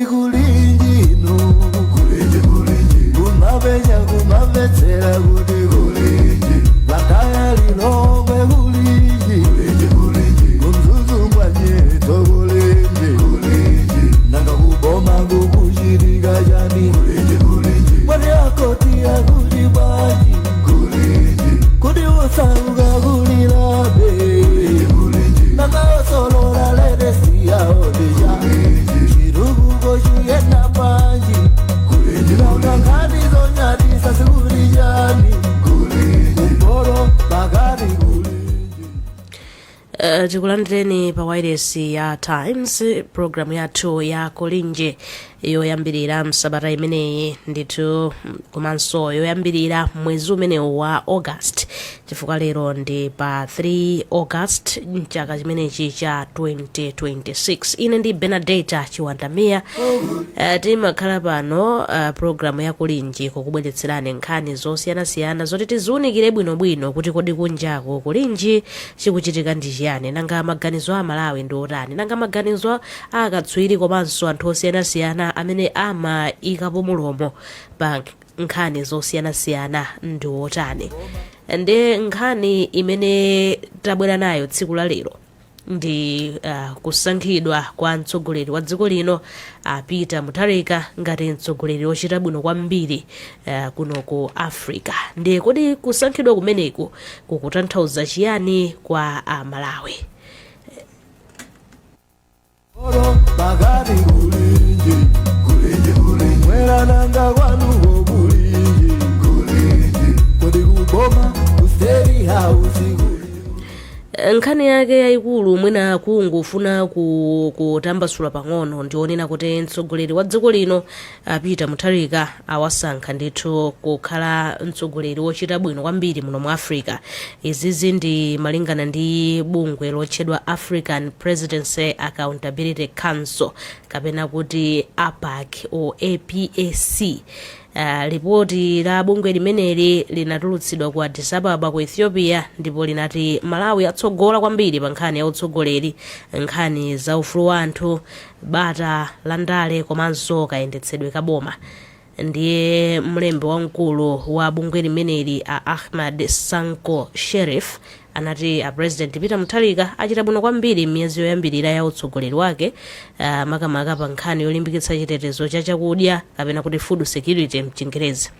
Kulinji inu, kulinji, kulinji, kumapenya kumamvetsera kuti kulinji, Blantyre, Lilongwe, kulinji, kulinji, kulinji, kuMzuzu mwanyetso, kulinji, kulinji, nanga kuboma kukuchitika chani? Kulinji, kulinji, mwati akoti akuti bwanji? Kulinji, kuti usauka kulilabe? Kulinji, nanga osolola latest yaodija, chitukuko chiyenda bwanji? Nanga nkhani zonyadisa zikuti chani? Kumporo pakati, kulinji. Tikulandireni pa wireless ya Times, programu yathu ya Kulinji yoyambirira msabata imeneyi ndithu, komanso yoyambirira mwezi umenewu wa August, chifukwa lero ndi pa 3 August mchaka chimenechi cha 2026. Ine ndi Benadeta Chiwandamiya. Timakhala pano, programu ya Kulinji, kukubweretserani nkhani zosiyanasiyana zoti tiziwunikire bwinobwino kuti kodi kunjako kulinji, chikuchitika ndi chiyani, nanga maganizo a Malawi ndi otani, nanga maganizo a akatswiri komanso anthu osiyanasiyana amene amayikapo mulomo pa nkhani zosiyanasiyana ndi otani. Ndi nkhani imene tabwera nayo tsiku la lero ndi kusankhidwa kwa mtsogoleri wa dziko lino, Peter Mutharika, ngati mtsogoleri wochita bwino kwambiri kuno ku Africa. Ndiye kodi kusankhidwa kumeneku kukutanthauza chiyani kwa Amalawi? Oro pakati, kulinji, kulinji, kulinji, mwera nanga kwanuko kulinji, kulinji, kodi kuboma ku State House kulinji? Nkhani yake yayikulu, mwina kungofuna kutambasula pang'ono, ndionena kuti mtsogoleri wa dziko lino, Peter Mutharika, awasankha ndithu kukhala mtsogoleri wochita bwino kwambiri muno mu Africa. Izizi ndi malingana ndi bungwe lotchedwa African Presidency Accountability Council, kapena kuti APAC o APAC. Ripoti la bungwe limeneli linatulutsidwa ku Addis Ababa ku Ethiopia, ndipo linati Malawi atsogola kwambiri pa nkhani ya utsogoleri, nkhani za ufulu wa anthu, bata la ndale komanso kayendetsedwe ka boma. Ndiye mlembi wamkulu wa bungwe limeneli, a Ahmad Sanko Sherif, anati a President Peter Mutharika achita bwino kwambiri m'miyezi yoyambirira ya utsogoleri wake, makamaka pa nkhani yolimbikitsa chitetezo cha chakudya, kapena kuti food security mchingerezi,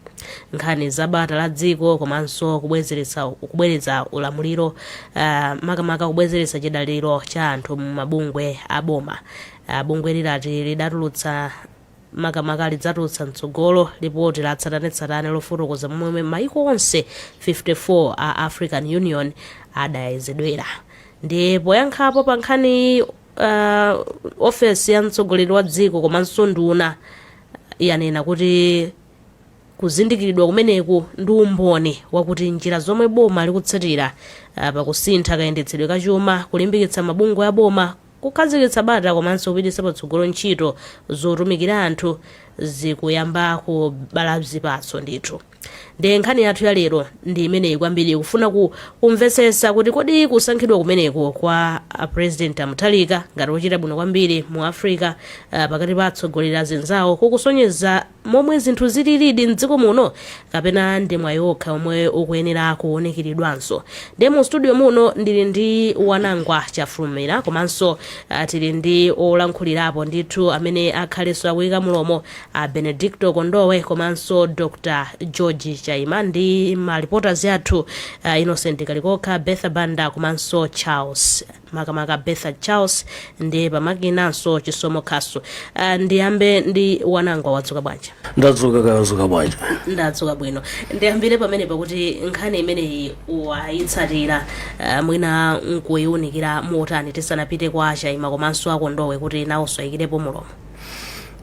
nkhani za bata la dziko komanso kubweretsa ulamuliro, makamaka kubwezeretsa chidaliro cha anthu mu mabungwe a boma. Bungwe lilati lidatulutsa, makamaka lidzatulutsa mtsogolo, lipoti la tsatanetsatane lofotokoza momwe maiko onse 54 a African Union adayezedwera. Ndiye poyankhapo pa nkhani, ofesi ya mtsogoleri wa dziko komanso nduna yanena kuti kuzindikiridwa kumeneku ndi umboni wakuti njira zomwe boma likutsatira pakusintha kayendetsedwe kachuma, kulimbikitsa mabungwe a boma, kukhazikitsa bata komanso kupititsa patsogolo ntchito zotumikira anthu zikuyamba kubala zipatso ndithu. Ndiye nkhani yathu ya lero ndi imeneyi kwambiri, kufuna kumvetsetsa kuti kodi kusankhidwa kumeneku kwa a President Mutharika ngati wochita bwino kwambiri mu Africa, pakati pa atsogoleri azinzawo, kukusonyeza momwe zinthu zililidi mdziko muno, kapena ndi mwayi okha omwe ukuyenera kuwunikiridwanso. Ndiye mu studio muno ndili ndi Wanangwa Chafulumira, komanso tili ndi olankhulirapo ndithu amene akhalenso akuyika mulomo, Benedicto Kondowe komanso Dr George Chaima, ndi ma reporters athu, Innocent Kalikokha, Betha Banda komanso Charles, makamaka Betha Charles, ndi pamakinanso Chisomo Khasu. Ndiyambe ndi Wanangwa. Wadzuka bwanji? Ndadzuka, kawadzuka bwanji? Ndadzuka bwino. Ndiyambire pamene pakuti nkhani imeneyi wayitsatira, mwina nkuyiwunikira motani, tisanapite kwa Chaima komanso Akondowe kuti nawonso ayikirepo mulomo?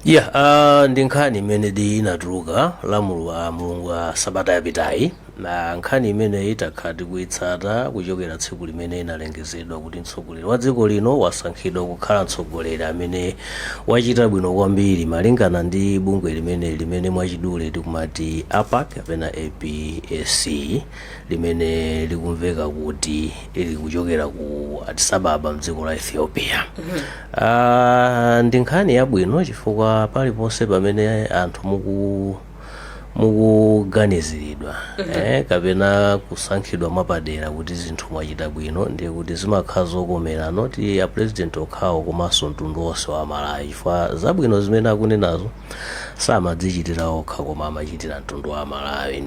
Yeah, ndi nkhani imene di inatuluka la Mulungu wa sabata yapitayi. Na nkhani imeneyi takhala tikuyitsata kuchokera tsiku limene inalengezedwa kuti mtsogoleri wa dziko lino wasankhidwa kukhala mtsogoleri amene wachita bwino kwambiri malingana ndi bungwe limene mwachidule tikumati APAC kapena APAC, limene likumveka kuti likuchokera ku Addis Ababa mdziko la Ethiopia. Ndi nkhani yabwino chifukwa paliponse pamene anthu mukuganiziridwa kapena kusankhidwa mwapadera kuti zinthu mwachita bwino, ndiye kuti zimakhala zokomera not a president okhawo komanso mtundu wonse wa Malawi, chifukwa zabwino zimene akunenazo samadzichitira okha koma amachitira mtundu wa Malawi.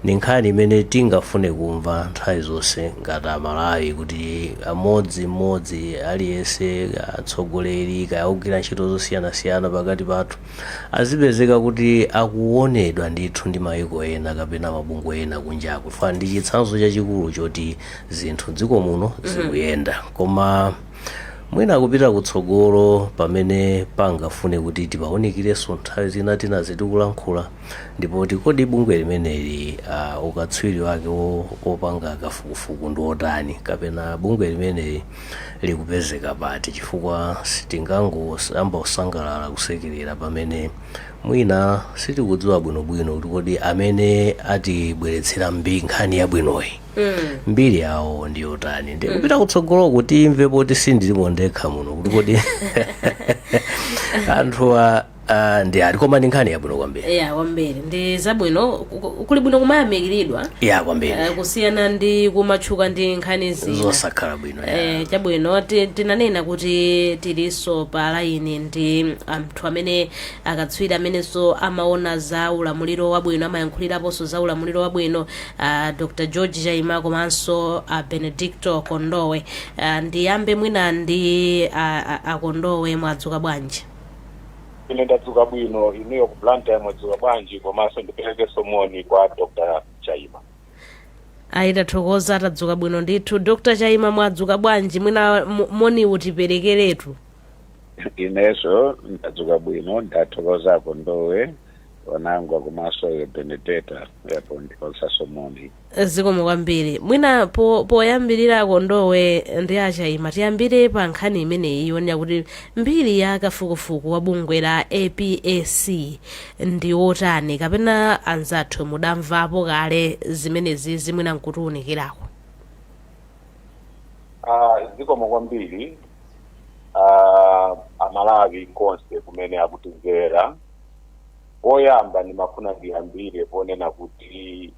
Ndi nkhani imene tingafune kumva nthawi zonse ngati Amalawi, kuti amodzimodzi aliyense, atsogoleri kaya ogwira ntchito zosiyanasiyana pakati pathu, azipezeka kuti akuonedwa ndithu ndi mayiko ena kapena mabungwe ena kunjaku, chifukwa ndi chitsanzo chachikulu choti zinthu dziko muno zikuyenda. Koma mwina kupita kutsogolo pamene pangafune kuti tipawunikirenso nthawi zina tinazi tikulankhula, ndipo tikodi bungwe limeneli ukatswiri wake wopanga kafukufuku ndi otani, kapena bungwe limeneli likupezeka pati, chifukwa sitingangoyamba kusangalala, kusekerera pamene mwina sitikudziwa bwinobwino kuti kodi amene atibweretsera nkhani yabwinoyi mbiri yawo ndi yotani. Ndi kupita kutsogolo kuti imve, poti sindilimo ndekha muno, kuti kodi anthuwa ndi ati. Koma ndi nkhani yabwino kwambiri. Ya, kwambiri, ndi zabwino. Kuli bwino kumayamikiridwa Ya, kwambiri. Kusiyana ndi kumatchuka ndi nkhani zina zosakhala bwino, ya. Chabwino, tinanena kuti tilinso pa laini ndi anthu amene akatswiri amenenso amaona za ulamuliro wabwino, amayankhuliraponso za ulamuliro wabwino, Dr George Chaima komanso Benedicto Kondowe. Ndiyambe mwina ndi Akondowe. Mwadzuka bwanji? Ine ndadzuka bwino. Inuyo ku Blantyre mwadzuka bwanji? Komanso ndiperekenso moni kwa Dr Chaima. Ayi, tathokoza, tadzuka bwino ndithu. Dr Chaima, mwadzuka bwanji? Mwina moni utiperekeretu. Inenso ndadzuka bwino, ndathokoza Kondowe wanangwa komanso Benedetta yapo ndiponsanso moni. Zikomo kwambiri. Mwina poyambirira, Kondowe ndi Achaima, tiyambire pa nkhani imeneyi yonena kuti mbiri ya kafukufuku wa bungwe la APAC ndi wotani, kapena anzathu mudamvapo kale zimenezi zimwina nkutiwunikirako? Zikomo kwambiri. Amalawi konse kumene akutimvera, poyamba ndimafuna ndiyambire ponena kuti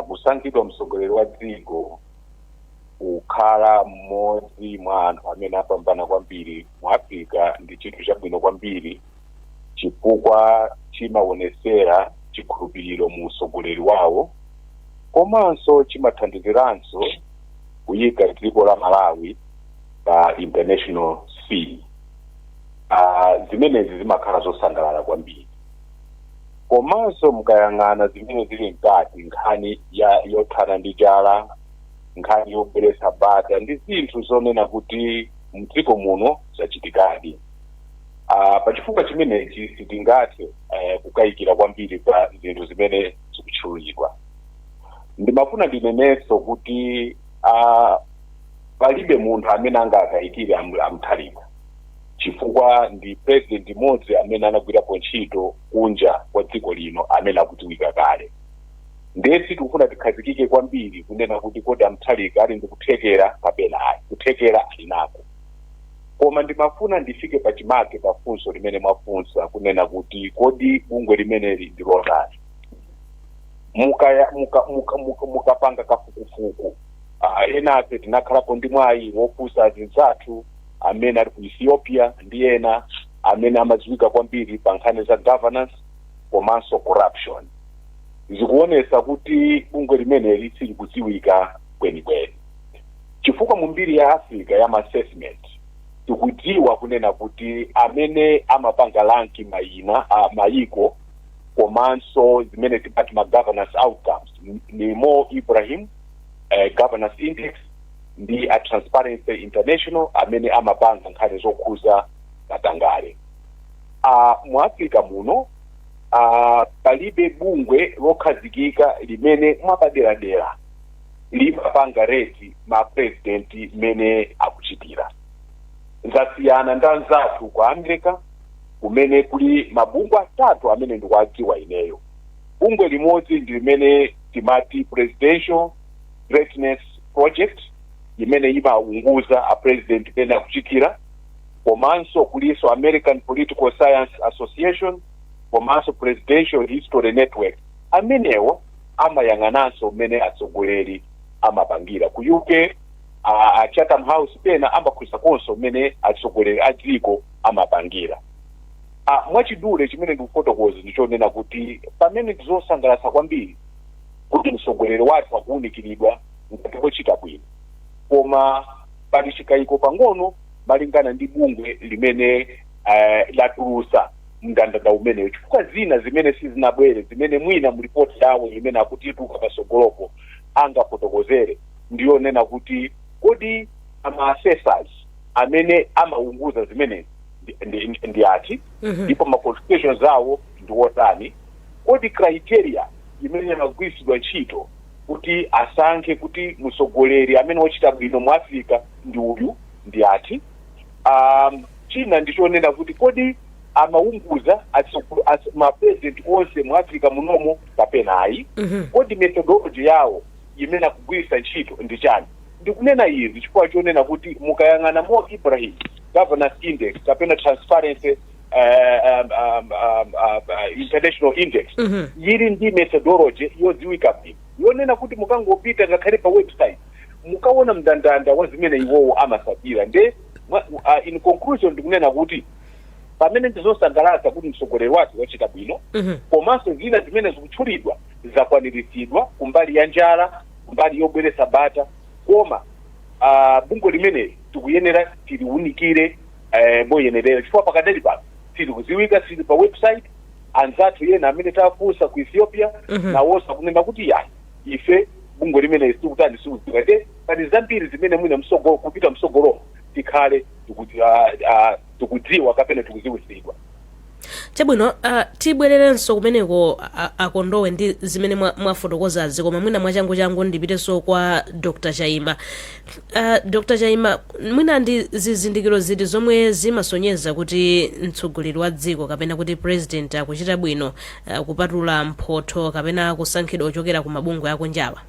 kusankhidwa mtsogoleri wa dziko kukhala mmodzi mwa anthu amene apambana kwambiri mu Africa ndi chinthu chabwino kwambiri, chifukwa chimaonesera chikhulupiriro mu utsogoleri wawo, komanso chimathandiziranso kuyika dziko la Malawi pa international scene. Zimenezi zimakhala zosangalala kwambiri. Komanso mukayang'ana zimene zili mkati, nkhani ya yothana ndi njala, nkhani yobweretsa bata, ndi zinthu zonena kuti mdziko muno zachitikadi. Pachifukwa chimenechi sitingathe kukayikira kwambiri pa zinthu zimene zikutchulidwa. Ndimafuna ndinenenso kuti palibe munthu amene angakayikire amthalika, chifukwa ndi president imodzi amene anagwirapo ntchito kunja kwa dziko lino amene akudziwika kale. Ndiye tikufuna tikhazikike kwambiri kunena kuti kodi amthalika ali ndi kuthekera kapena ayi. Kuthekera ali nako. Koma ndimafuna ndifike pachimake pa funso limene mwafunsa kunena kuti kodi bungwe limeneli ndi lotani. Mukapanga muka kafukufuku, enafe tinakhalapo ndi mwayi wofunsa azinzathu amene ali ku Ethiopia ndi ena amene amadziwika kwambiri pa nkhani za governance komanso corruption, zikuonesa kuti bungwe limeneli silikudziwika kwenikweni, chifukwa mu mbiri ya Africa ya assessment tikudziwa kunena kuti amene amapanga rank mayina mayiko komanso zimene timati ma governance outcomes ni Mo Ibrahim Governance Index ndi a Transparency International amene amapanga nkhani zokhuza katangale. Mu Africa muno palibe bungwe limene limapanga Palibe bungwe lokhazikika limene mwapaderadera limapanga rate ma president mmene akuchitira. Zasiyana ndi anzathu ku America, kumene kuli mabungwe atatu amene ndikuwadziwa ineyo. Bungwe limodzi ndi limene timati Presidential Greatness Project, imene imaunguza a president pene akuchitira, komanso kuliso American Political Science Association, komanso Presidential History Network. Amenewo amayang'ananso mmene atsogoleri amapangira. Ku UK, a Chatham House pena amakhuzakonso mmene atsogoleri a dziko amapangira. Mwachidule, chimene ndikufotokoza ndichonena kuti pamene ndizosangalatsa kwambiri kuti mtsogoleri wathu akuwunikiridwa ngati wochita bwino, koma pali chikayiko pang'ono malingana ndi bungwe limene latulusa mndandanda umeneyo, chifukwa zina zimene sizinabwere, zimene mwina mu ripoti yawo imene akuti ituluka pasogolopo angafotokozere, ndiyonena kuti kodi ama assessors amene amaunguza zimenezi ndi ati, ndipo ma qualifications awo ndi wotani? Kodi criteria imene imagwiritsidwa ntchito kuti asankhe kuti mtsogoleri amene wochita bwino mu Africa ndi uyu ndi ati? China ndichonena kuti kodi amaunguza ma president onse mu Africa munomo kapena ayi? Kodi methodology yawo imene akugwiritsa ntchito ndi chani? Ndikunena izi chifukwa chonena kuti mukayang'ana Mo Ibrahim Governance Index kapena Transparency International Index, yili ndi methodology yodziwika bwino, yonena kuti mukangopita ngakhale pa website mukaona mndandanda wa zimene iwowo amasatira. Nde in conclusion, ndikunena kuti pamene ndizosangalatsa kuti mtsogoleri wake wachita bwino, komanso zina zimene zikutchulidwa zakwaniritsidwa kumbali ya njala, kumbali yobweretsa bata, koma bungwe limeneli tikuyenera tiliwunikire moyenerera, chifukwa pakadali pano silikuziwika, sili pa website. Anzathu yena amene tafunsa ku Ethiopia, nawonso akunena kuti yayi, ife bungwe limeneli sikutani, sikudziwika. Nde pali zambiri zimene mwina msogolo, kupita msogolo, tikhale tikudziwa kapena tikuziwisidwa. Chabwino, tibwererenso kumeneko akondowe ndi zimene mwafotokozazi, koma mwina mwachangu-changu ndipitenso kwa Dr Chaima. Dr Chaima, mwina ndi zizindikiro ziti zomwe zimasonyeza kuti mtsogoleri wa dziko kapena kuti president akuchita bwino, kupatula mphotho kapena kusankhidwa kuchokera ku mabungwe akunjawa?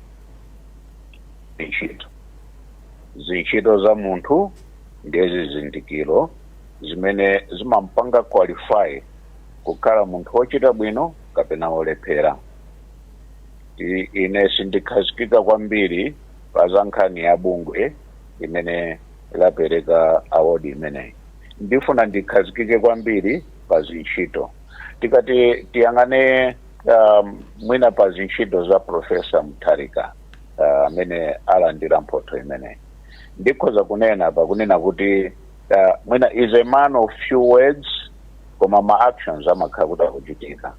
Ntchito, zintchito za munthu ndiye zizindikiro zimene zimampanga qualify kukhala munthu wochita bwino kapena wolephera. Ine sindikhazikika kwambiri pa za nkhani ya bungwe limene lapereka award imeneyi. Ndifuna ndikhazikike kwambiri pa zintchito. Tikati tiyang'ane mwina pa zintchito za Professor Mutharika, amene alandira mphotho imeneyi, ndikhoza kunena pakunena kuti mwina is a man of few words, koma ma actions amakhala kuti akuchitika,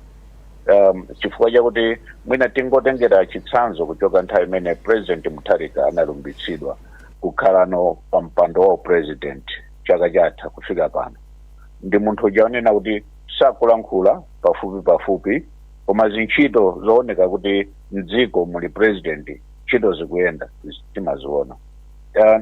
chifukwa chakuti mwina tingotengera chitsanzo kuchoka nthawi imene President Mutharika analumbitsidwa kukhalano pa mpando wa president chaka chatha kufika pano, ndi munthu uja onena kuti sakulankhula pafupi pafupi, koma zintchito zooneka kuti mdziko muli president, ntchito zikuyenda, timaziona.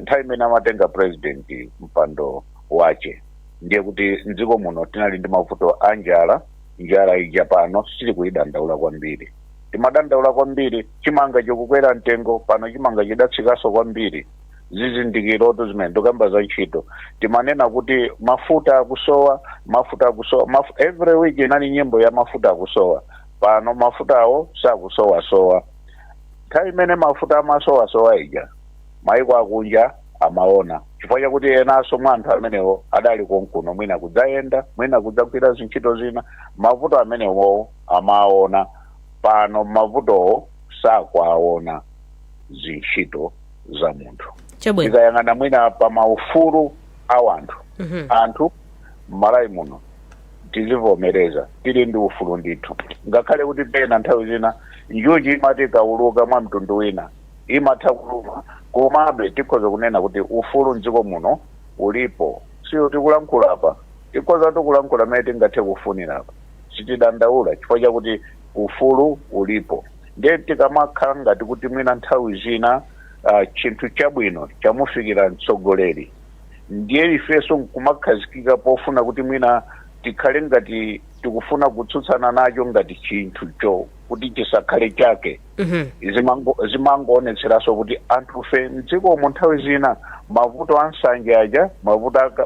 Nthawi imene amatenga president mpando wache, ndiye kuti mdziko muno tinali ndi mavuto a njala. Njala ija pano sitili kuyidandaula kwambiri. Timadandaula kwambiri chimanga chikukwera mtengo, pano chimanga chidatsikanso kwambiri. Zizindikirotu zimene ndikamba za ntchito. Timanena kuti mafuta akusowa, mafuta akusowa, every week inali nyimbo ya mafuta akusowa. Pano mafutawo sakusowasowa. Nthawi imene mafuta amasowasowa ija, maiko akunja amaona, chifukwa chakuti enanso mwa anthu amenewo adali konkuno, mwina kudzayenda, mwina kudzagwira zintchito zina, mavuto amenewo amaona. Pano mavutowo sakwaona. Zintchito za munthu. Tikayang'ana mwina pa maufulu a wanthu, anthu m'Malawi muno tizivomereza tili ndi ufulu ndithu, ngakhale kuti pena nthawi zina njuchi imati ikauluka mwa mtundu wina imatha kuluma, komabe tikhoza kunena kuti ufulu mdziko muno ulipo. Siyo tikulankhula apa, tikhoza tikulankhula mmene tingathe kufunira apa, sitidandaula chifukwa chakuti Ufulu ulipo. Ndiye tikamakhala ngati kuti mwina nthawi zina chinthu chabwino chamufikira mtsogoleri, ndiye ifenso nkumakhazikika pofuna kuti mwina tikhale ngati tikufuna kutsutsana nacho ngati chinthucho kuti chisakhale chake, zimangoonetseranso kuti anthufe mdzikomo nthawi zina mavuto a nsanje aja,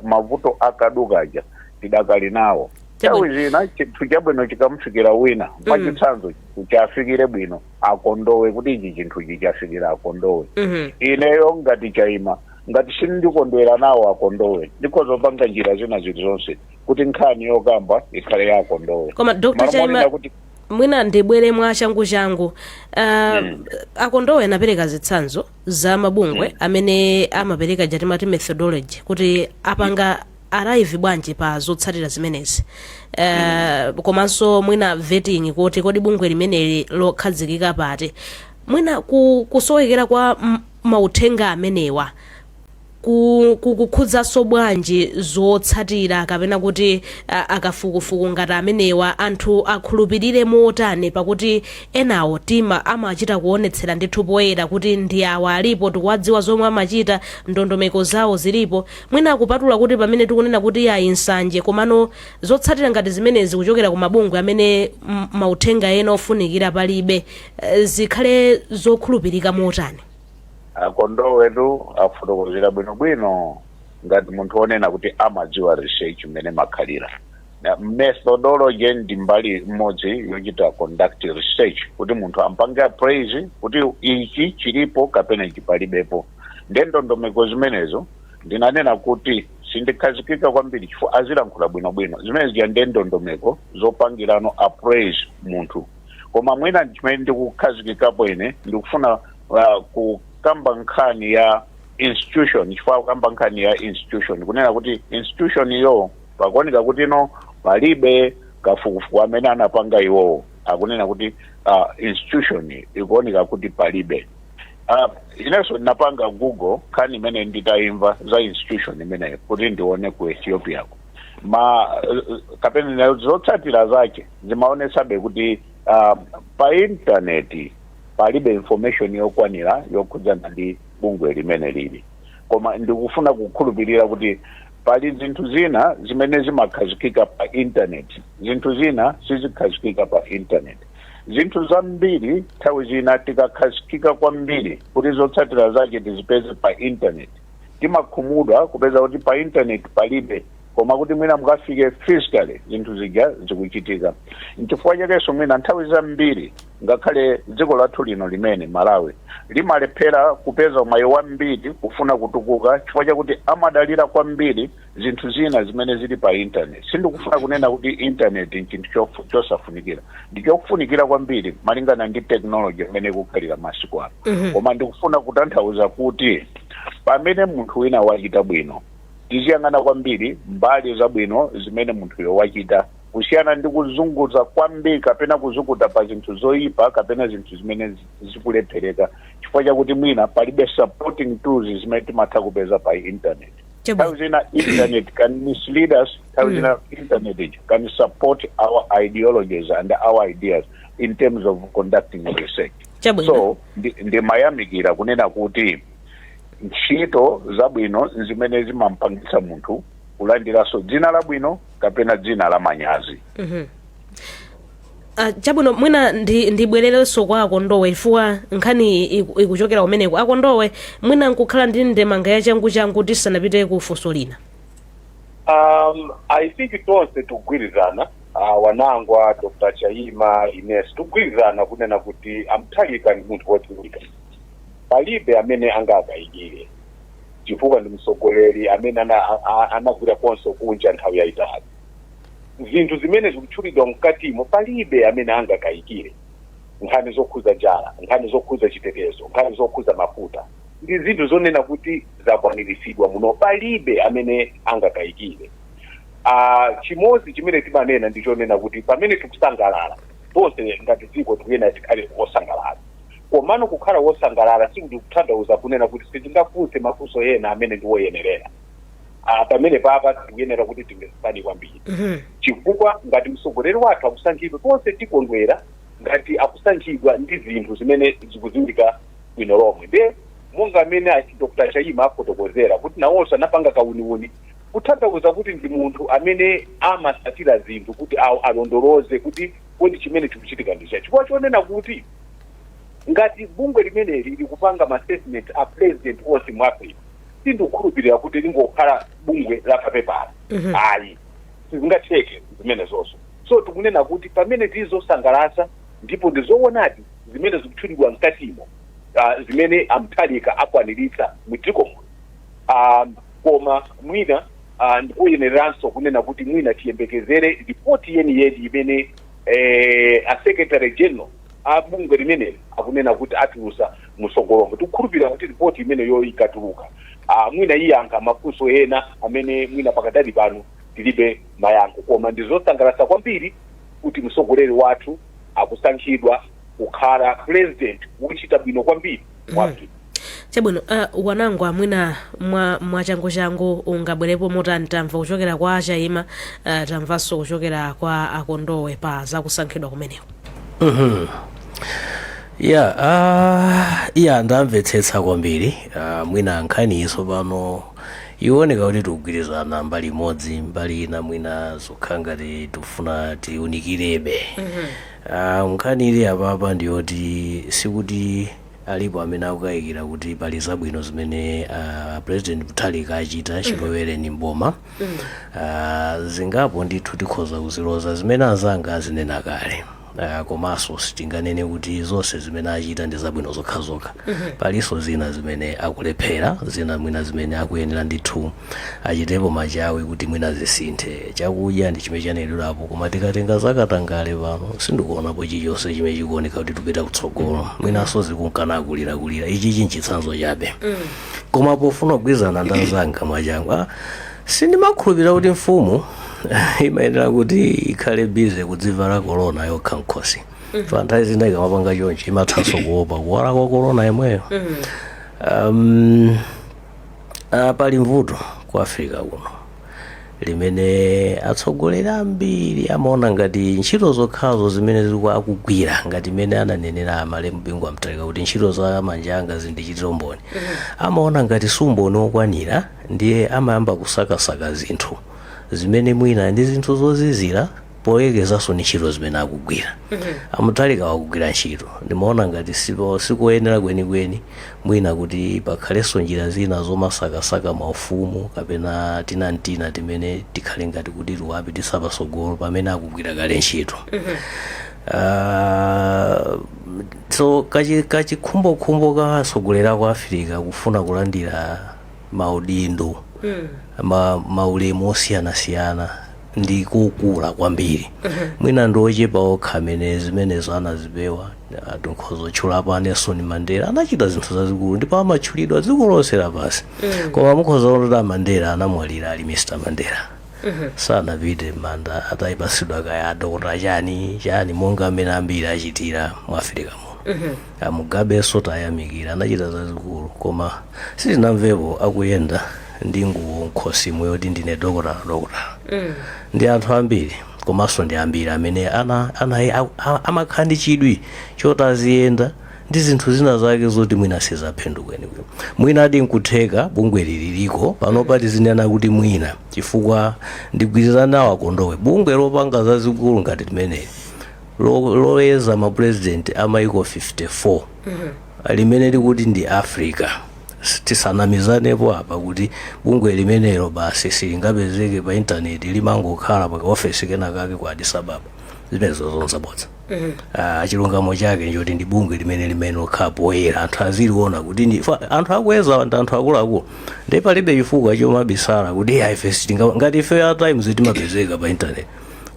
mavuto akaduka aja tidakali nawo. Nthawi zina chinthu chabwino chikamufikira wina, mwachitsanzo, chafikire bwino akondowe, kuti ichi chinthuchi chafikira akondowe, ineyo ngati Chaima, ngati sindikondwera nawo akondowe, ndikhozopanga njira zina zilizonse kuti nkhani yokamba ikhale ya akondowe. Koma Dr. Malo Chaima, monena kuti mwina ndibwere mwa changu changu. Akondowe anapereka zitsanzo za mabungwe amene amapereka jatimati methodology kuti apanga arrive bwanji pa zotsatira zimenezi, komanso mwina vetting kuti kodi bungwe limeneli lokhazikika pati. Mwina kusowekera kwa mauthenga amenewa kukukhudzaso bwanji zotsatira kapena kuti akafukufuku ngati amenewa anthu akhulupirire motani, pakuti enawo tima amachita kuonetsera ndithu poyera kuti ndi awa alipo, tikuwadziwa zomwe amachita, ndondomeko zawo zilipo? Mwina kupatula kuti pamene tikunena kuti ayi nsanje, komano zotsatira ngati zimenezi kuchokera ku mabungwe amene mauthenga ena ofunikira palibe, zikhale zokhulupirika motani? Akondowetu afotokozera bwinobwino ngati munthu wonena kuti amadziwa research mmene makhalira. Na methodology ndi mbali imodzi yochita conduct research kuti munthu ampange appraise kuti ichi chilipo kapena ichi palibepo. Ndiye ndondomeko zimenezo ndinanena kuti sindikhazikika kwambiri chifukwa azilankhula bwinobwino. Zimene zija ndiye ndondomeko zopangirano appraise munthu. Koma mwina chimene ndikukhazikikapo ine, ndikufuna kukamba nkhani ya institution, chifukwa kukamba nkhani ya institution, kunena kuti institution iyo pakuoneka kuti ino palibe kafukufuku amene anapanga iwowo, akunena kuti institution ikuoneka kuti palibe. Inenso ndinapanga Google nkhani imene nditayimva za institution imeneyo kuti ndione ku Ethiopia ko ma kapena zotsatira zake zimaonetsabe kuti pa intaneti palibe information yokwanira yokhudzana ndi bungwe limene lili. Koma ndikufuna kukhulupirira kuti pali zinthu zina zimene zimakhazikika pa internet, zinthu zina sizikhazikika pa internet. Zinthu zambiri nthawi zina tikakhazikika kwambiri kuti zotsatira zake tizipeze pa internet, timakhumudwa kupeza kuti pa internet palibe, koma kuti mwina mukafike physically zinthu zija zikuchitika. Nchifukwa chakenso mwina nthawi zambiri ngakhale dziko lathu lino limene Malawi limalephera kupeza mwayi wambiri kufuna kutukuka, chifukwa chakuti amadalira kwambiri zinthu zina zimene zili pa internet. Sindikufuna kunena kuti internet nchinthu chosafunikira, ndi chofunikira kwambiri malingana ndi technology imene ikukhalira masiku ano. Koma ndikufuna kutanthauza kuti pamene munthu wina wachita bwino, tiziyang'ana kwambiri mbali zabwino zimene munthuyo wachita, kusiyana ndi kuzunguza kwambiri kapena kuzukuta pa zinthu zoyipa kapena zinthu zimene zikulephereka chifukwa chakuti mwina palibe supporting tools zimene timatha kupeza pa internet. Nthawi zina internet can mislead us, nthawi zina internet can support our ideologies and our ideas in terms of conducting research. So ndimayamikira kunena kuti ntchito zabwino zimene zimampangitsa munthu kulandiranso dzina labwino kapena dzina la manyazi. Chabwino, mwina ndibwererenso kwa akondowe chifukwa nkhani ikuchokera kumeneko. Akondowe, mwina nkukhala ndi ndemanga ya changu changu tisanapite ku funso lina. I think tonse tikugwirizana, wanangwa Dr. Chaima, ines tikugwirizana kunena kuti amthalika ndi munthu wodziwika, palibe amene angakayikire, chifukwa ndi mtsogoleri amene anagwira konso kunja nthawi yayitali. Zinthu zimene zikutchulidwa mkatimo palibe amene angakayikire. Nkhani zokhuza njala, nkhani zokhuza chitetezo, nkhani zokhuza mafuta ndi zinthu zonena kuti zakwaniritsidwa muno, palibe amene angakayikire. Chimodzi chimene timanena ndi chonena kuti pamene tikusangalala tonse ngati dziko, tikuyenera tikhale wosangalala. Komano kukhala wosangalala sikuti kutanthauza kunena kuti sitingafunse mafunso ena amene ndi woyenerera. Pamene papa tikuyenera kuti timvetsetsane kwambiri, chifukwa ngati mtsogoleri wathu akusankhidwa, tonse tikondwera. Ngati akusankhidwa ndi zinthu zimene zikudziwika bwino lomwe, nde monga amene Dr Chaima afotokozera kuti nawonso anapanga kauniuni, kutanthauza kuti ndi munthu amene amasatira zinthu kuti alondoloze kuti kodi chimene chikuchitika ndi chani, chifukwa chonena kuti ngati bungwe limeneli likupanga ma assessment a president onse mu Africa, sindikukhulupirira kuti lingokhala bungwe la papepala. Ayi, sizingatheke zimenezonso. So tikunena kuti pamene tizosangalatsa ndipo ndizoonadi zimene zikutchulidwa mkatimo, zimene a Mutharika akwaniritsa mu dziko muno, koma mwina ndikuyeneranso kunena kuti mwina tiyembekezere ripoti yeniyeni imene a secretary general a bungwe limeneli akunena kuti atulusa msogolomo. Tikukhulupirira kuti ripoti imeneyo ikatuluka, mwina iyankha mafunso ena amene mwina pakadali pano tilibe mayankho. Koma ndizosangalatsa kwambiri kuti mtsogoleri wathu akusankhidwa kukhala president wochita bwino kwambiri mu Africa. Chabwino, wanango amwina mwachangu-changu ungabwerepo motani? Tamva kuchokera kwa Achaima, tamvanso kuchokera kwa Akondowe pa zakusankhidwa kumeneko. Ya, iya, ndamvetsetsa kwambiri. Mwina nkhani iso pano ioneka kuti tikugwirizana mbali imodzi, mbali ina mwina zokhala ngati tikufuna tiunikirebe. Nkhani ili apapa ndiyoti sikuti alipo amene akukayikira kuti pali zabwino zimene President Mutharika achita chilowereni mboma. Zingapo ndithu tikhoza kuziloza zimene anzanga azinena kale. Komanso sitinganene kuti zonse zimene achita ndi zabwino zokhazokha. Palinso zina zimene akulephera, zina mwina zimene akuyenera ndithu achitepo machawi kuti mwina zisinthe. Chakudya ndi chimene chanenedwapo, koma tikatenga zakatangale pano sindikuonapo chilichonse chimene chikuoneka kuti tipita kutsogolo, mwinanso zikunkana akulirakulira. Ichi chinchitsanzo chabe. Koma pofuna kugwirizana ndi anzanga mwachangu, sindimakhulupirira kuti mfumu imayenera kuti ikhale busy kudzivala korona yokha mkhosi. Pa nthawi zina ikamapanga chonchi imathanso kuopa kuwala kwa korona yemweyo. Pali mvuto ku Africa kuno limene atsogoleri ambiri amaona ngati ntchito zokhazo zimene zili akugwira, ngati imene ananenera malemu Bingu Mutharika kuti ntchito za manja anga zindichitira umboni, amaona ngati si umboni wokwanira, ndiye amayamba kusakasaka zinthu zimene mwina ndi zinthu zozizira poyekezanso ndi ntchito zimene akugwira. Amutharika wakugwira ntchito, ndimaona ngati sikoyenera kwenikweni mwina kuti pakhalenso njira zina zomasakasaka maufumu kapena tinantina timene tikhale ngati kuti tiwapitisa patsogolo pamene akugwira kale ntchito. So kachikhumbokhumbo ka atsogoleri aku Africa kufuna kulandira maudindo, maulemu osiyanasiyana ndi kukula kwambiri. Mwina ndi ochepa okha amene zimenezo anazipewa. Tikhoza kutchulapo a Nelson Mandela, anachita zinthu zazikulu ndipo amatchulidwa dziko lonse lapansi, koma mukhoza kuona kuti a Mandela anamwalira ali Mr Mandela, sanapite m'manda atayipatsidwa kaya adokota chani chani monga amene ambiri achitira mu Africa muno. Amugabenso tayamikira, anachita zazikulu, koma sitinamvepo akuyenda ndi nguwo mkhosimu yoti ndine dokotala dokotala. Ndi anthu ambiri, komanso ndi ambiri amene amakhala ndi chidwi choti aziyenda ndi zinthu zina zake zoti mwina sizaphindu kwenikweni. Mwina adi nkutheka bungwe liliko panopa, tizinena kuti mwina, chifukwa ndigwirizana nawo Akondowe, bungwe lopanga zazikulu ngati limeneli loyeza mapurezidenti a maiko 54 limene likuti ndi Africa, tisanamizanepo apa kuti bungwe limenelo basi silingapezeke pa intaneti, limangokhala pa ofesi kenakake ku Addis Ababa, zimenezo zonzabodza. Chilungamo chake njoti ndi bungwe limene lokhala poyera, anthu aziliona kuti ndi anthu akuyeza ndi anthu akuluakulu, ndi palibe chifukwa chomabisala kuti iya ife sitinga. Ngati ife ya Times timapezeka pa intaneti,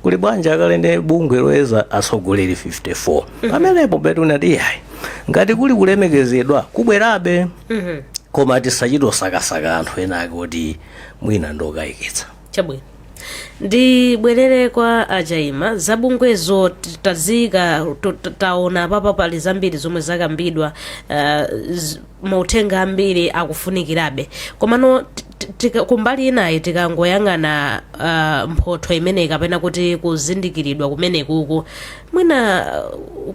kuli bwanji akale ndi bungwe loyeza atsogoleri 54? Pamenepo betu unati iyayi, ngati kuli kulemekezedwa kubwerabe, koma tisachitosakasaka anthu ena ake kuti mwina ndokayikitsa. Chabwino, ndibwerere kwa Achaima. Zabungwezo tazika taona papa pali zambiri zomwe zakambidwa, mauthenga ambiri akufunikirabe, komano Kumbali inayi, tikangoyang'ana mphotho imeneyi kapena kuti kuzindikiridwa kumenekuku, mwina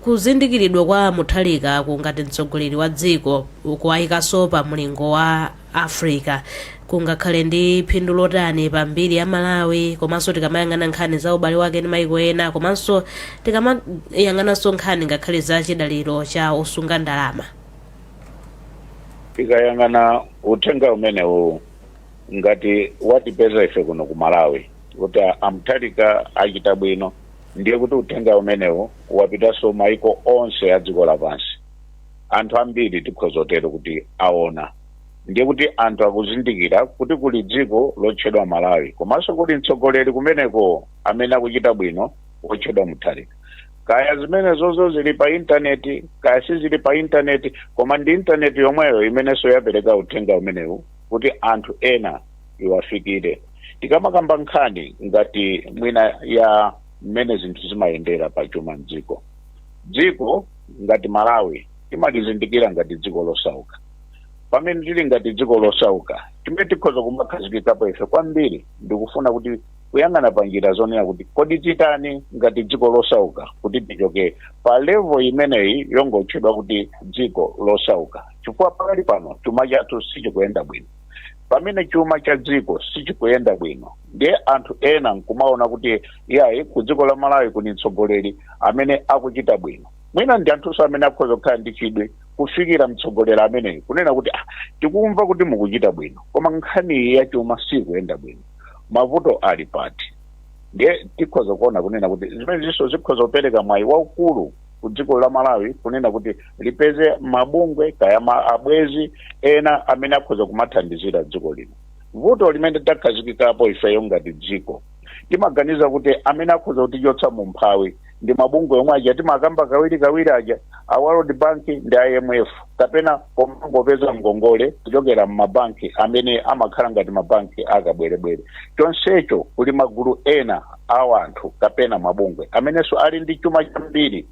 kuzindikiridwa kwa Mutharika kungati mtsogoleri wa dziko, kuwayikanso pa mlingo wa Africa, kungakhale ndi phindu lotani pa mbiri ya Malawi, komanso tikamayang'ana nkhani za ubale wake ndi maiko ena, komanso tikamayang'ananso nkhani ngakhale za chidaliro cha osunga ndalama? Tikayang'ana uthenga umenewu ngati watipeza ife kuno ku Malawi kuti a Mutharika achita bwino, ndiye kuti uthenga umenewu wapitanso maiko onse a dziko lapansi. Anthu ambiri, tikhoza kutero kuti aona, ndiye kuti anthu akuzindikira kuti kuli dziko lotchedwa Malawi, komanso kuli mtsogoleri kumeneko amene akuchita bwino wotchedwa Mutharika. Kaya zimenezozo zili pa intaneti, kaya sizili pa intaneti, koma ndi intaneti yomweyo imenenso yapereka uthenga umenewu kuti anthu ena iwafikire. Tikamakamba nkhani ngati mwina ya mmene zinthu zimayendera pa chuma mdziko, dziko ngati Malawi timalizindikira ngati dziko losauka. Pamene tili ngati dziko losauka, chimene tikhoza kumakhazikikapo ife kwambiri ndikufuna kuti kuyang'ana pa njira zonena kuti kodi titani ngati dziko losauka kuti tichoke pa level imeneyi yongotchedwa kuti dziko losauka, chifukwa pakali pano chuma chathu sichikuyenda bwino. Pamene chuma cha dziko sichikuyenda bwino, ndiye anthu ena nkumaona kuti iyayi, ku dziko la Malawi kuli mtsogoleri amene akuchita bwino, mwina ndi anthunso amene akhoza kukhala ndi chidwi kufikira mtsogoleri ameneyi kunena kuti, "Ah, tikumva kuti mukuchita bwino, koma nkhani ya chuma sikuyenda bwino, mavuto ali pati?" Ndiye tikhoza kuona kunena kuti zimenezinso zikhoza kupereka mwayi waukulu ku dziko la Malawi kunena kuti lipeze mabungwe kaya ma abwezi ena amene akhoza kumathandizira dziko lino. Vuto limene takhazikikapo ifeyo ngati dziko, timaganiza kuti amene akhoza kutichotsa mu mphawi ndi mabungwe omwe aja timakamba kawiri kawiri aja, a World Bank ndi IMF, kapena komangopeza ngongole kuchokera mmabanki amene amakhala ngati mabanki akabwerebwere. Chonsecho kuli magulu ena a anthu kapena mabungwe amenenso ali ndi chuma chambiri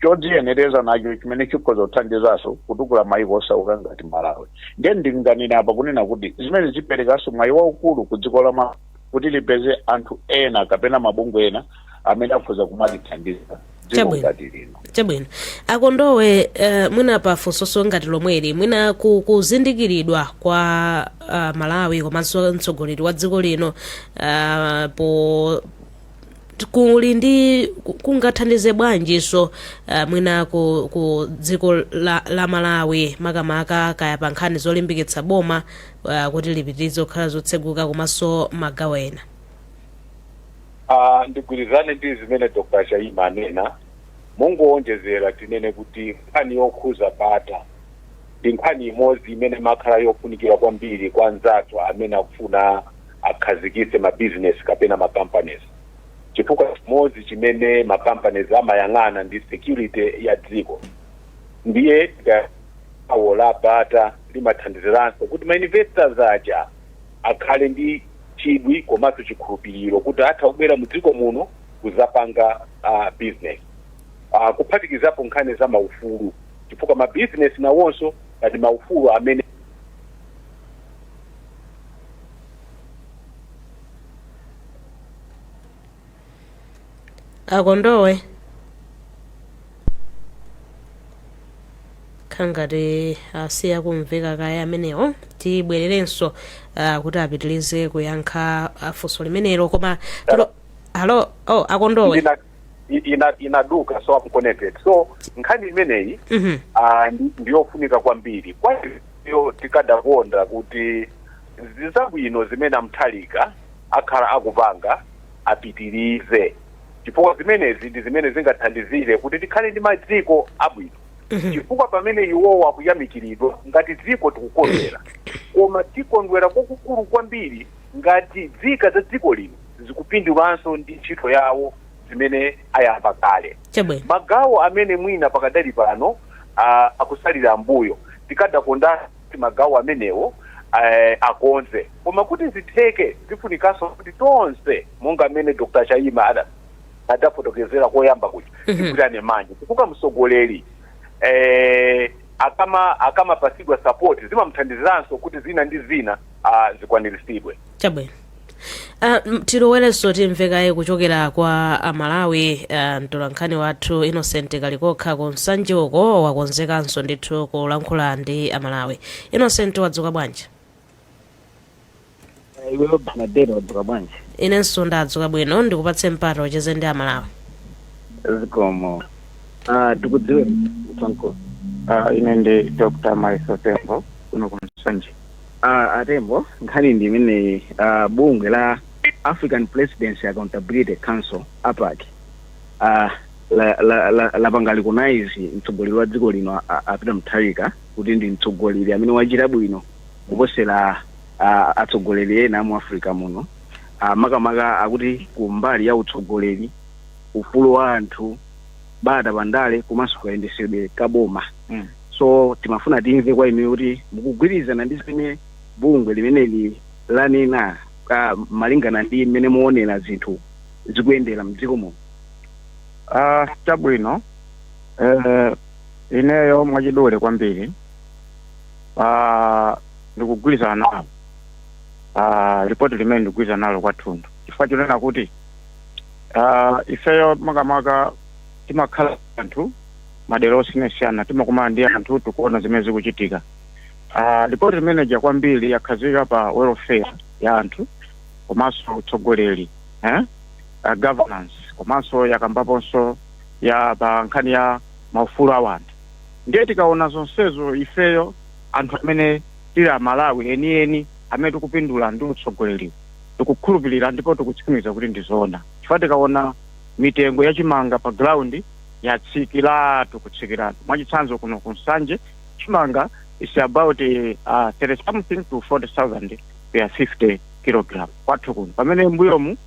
chodziyenereza nacho chimene chikhoza kuthandizanso kutukula maiko osauka ngati Malawi. Ndiye ndinganene apa kunena kuti zimene ziperekanso mwayi waukulu ku dziko la kuti lipeze anthu ena kapena mabungwe ena amene akhoza kumalithandiza dziko ngati lino. Chabwino, Akondowe, mwina pafunso ngati lomweli, mwina kuzindikiridwa kwa Malawi komanso mtsogoleri wa dziko lino po kuli ndi kungathandize bwanjinso mwina ku dziko la Malawi, makamaka kaya pa nkhani zolimbikitsa boma kuti lipitirize kukhala zotseguka komanso magawo ena? Ndigwirizane ndi zimene Dr Chaima anena. Mungowonjezera, tinene kuti nkhani yokhuza bata ndi nkhani imodzi imene makhala yofunikira kwambiri kwa anzathu amene akufuna akhazikitse mabizinesi kapena ma companies, chifukwa chimodzi chimene ma companies amayang'ana ndi security ya dziko. Ndiye gawo la bata limathandiziranso kuti ma investors aja akhale ndi chidwi komanso chikhulupiriro kuti atha kubwera mu dziko muno kuzapanga business, kuphatikizapo nkhani za maufulu, chifukwa ma business nawonso ngati maufulu amene Akondowe, khangati asiya kumveka kaya amenewo. Tibwererenso kuti apitirize kuyankha funso limenelo, koma halo, oh, Akondowe. Inaduka, so I'm connected. So nkhani imeneyi ndiyofunika kwambiri kwa iyo. Tikadakonda kuti zizabwino zimene aMutharika akhala akupanga apitirize, chifukwa zimenezi ndi zimene zingathandizire kuti tikhale ndi madziko abwino, chifukwa pamene iwowo akuyamikiridwa ngati dziko tikukondwera, koma tikondwera kwakukulu kwambiri ngati nzika za dziko lino zikupindulanso ndi ntchito yawo zimene ayamba kale. Magawo amene mwina pakadali pano akusalira ambuyo, tikadakonda kuti magawo amenewo akonze, koma kuti zitheke zifunikanso kuti tonse, monga amene Dr Chaima adafotokezera koyamba kuti tigwirane manja, chifukwa mtsogoleri akamapasidwa support zimamuthandiziranso kuti zina ndi zina. Zikwaniritsidwe. Chabwino. Tilowerenso timvekaye kuchokera kwa Amalawi. Mtolankhani wathu Innocent Kalikokha ku Nsanje uko wakonzekanso ndithu kulankhula ndi Amalawi. Innocent, wadzuka bwanji? Iweyo Bernadette, wadzuka bwanji? Inenso ndadzuka bwino. Ndikupatse mpata ucheze ndi Amalawi. Zikomo. Tikudziwe mtwanko. Ine ndi Dr. Maiso Tembo kuno ku Nsanje. Atembo, nkhani ndi imene bungwe la African Presidency Accountability Council, APAC, lapanga recognize mtsogoleri wa dziko lino a Peter Mutharika kuti ndi mtsogoleri amene wachita bwino kuposera atsogoleri ena mu Africa muno, makamaka akuti kumbali ya utsogoleri, ufulu wa anthu, bata pandale komanso kayendesedwe kaboma. So timafuna timve kwa inu kuti mukugwirizana ndi zimene bungwe limeneli lanena malingana ndi mmene muonera zinthu zikuyendera mdziko muno. Chabwino, ineyo mwachidule kwambiri ndikugwirizana nalo ripoti limene ndikugwirizana nalo kwathunthu, chifukwa chonena kuti ifeyo makamaka timakhala anthu madera osiyanasiyana, timakumana ndi anthu, tikuona zimene zikuchitika. Ripoti limeneja kwambiri yakhazika pa welfare ya anthu komanso utsogoleri, eh? Governance, komanso yakambaponso ya pa nkhani ya maufulu a anthu. Ndiye tikaona zonsezo, ifeyo anthu amene tili Amalawi enieni amene tikupindula ndi utsogoleriwo tikukhulupirira ndipo tikutsimikiza kuti ndizoona, chifukwa tikaona mitengo yachimanga pa ground yatsikiratu, kutsikiratu. Mwachitsanzo, kuno ku Nsanje chimanga is about 30 something to 40,000 per 50 kilogram kwathu kuno, pamene mbuyomu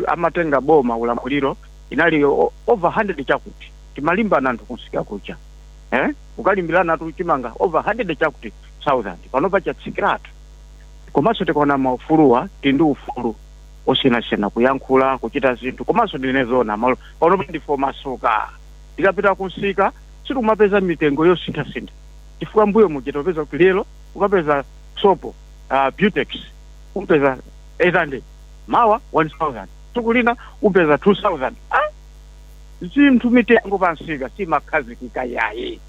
amatenga boma ulamuliro inali over 100 chakuti. Timalimbana anthu kunsika kuja, eh? Ukalimbirana tu chimanga over 100 chakuti thousand, panopa chatsikiratu. Komanso tikaona maufuluwa, tili ndi ufulu osiyanasiyana kuyankhula, kuchita zinthu, komanso ndinezona malo panopa ndifo masuka. Tikapita kunsika sitikumapeza mitengo yosinthasintha, chifukwa mbuyo muja timapeza kuti lero ukapeza sopo Butex umpeza 800, mawa 1000, tsiku lina upeza 2000. Ah, zinthu mitengo pansika simakhazikika yayi,